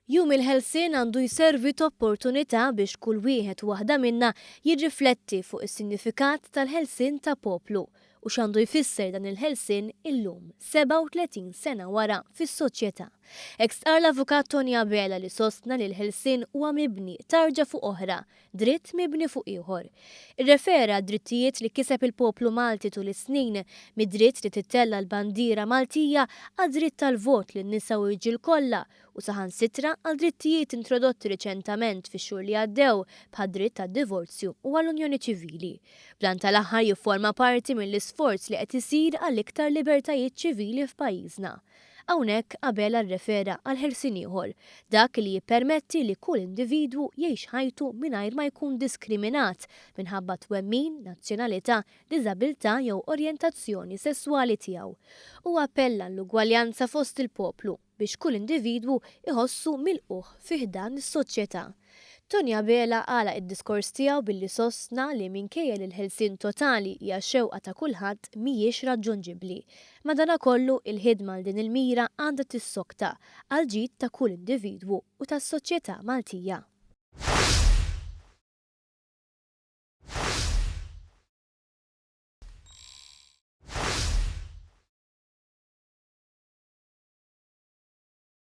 Jum il-Ħelsien għandu jservi t'opportunità biex kull wieħed u waħda minna jirrifletti fuq is-sinjifikat tal-ħelsien ta' poplu u x'għandu jfisser dan il-ħelsien illum, 37 sena wara, fis-soċjetà. Hekk stqarr l-Avukat Tony Abela li sostna li l-ħelsien huwa mibni tarġa fuq oħra, dritt mibni fuq ieħor. Irrefera għad-drittijiet li kiseb il-poplu Malti tul is-snin, mid-dritt li tittella' l-bandiera Maltija għad-dritt tal-vot lin-nisa u rġiel kollha u saħansitra għal drittijiet introdotti riċentament fix-xhur li għaddew bħad-dritt għad-divorzju u għall-unjoni ċivili. B'dan tal-aħħar jifforma parti mill-isforz li qed isir għal iktar libertajiet ċivili f'pajjiżna. Hawnhekk Abela rrefera għal ħelsien ieħor, dak li jippermetti li kull individwu jgħix ħajtu mingħajr ma jkun diskriminat minħabba twemmin, nazzjonalità, diżabilità jew orjentazzjoni sesswali tiegħu. Huwa appella għall-ugwaljanza fost il-poplu biex kull individwu jħossu milqugħ fi ħdan is-soċjetà. Tony Abela għalaq id-diskors tiegħu billi sostna li minkejja li l-ħelsien totali hija xewqa ta' kulħadd mhijiex raġġunġibbli. Madanakollu, il-ħidma għal din il-mira għandha tissokta għall-ġid ta' kull individwu u tas-soċjetà Maltija.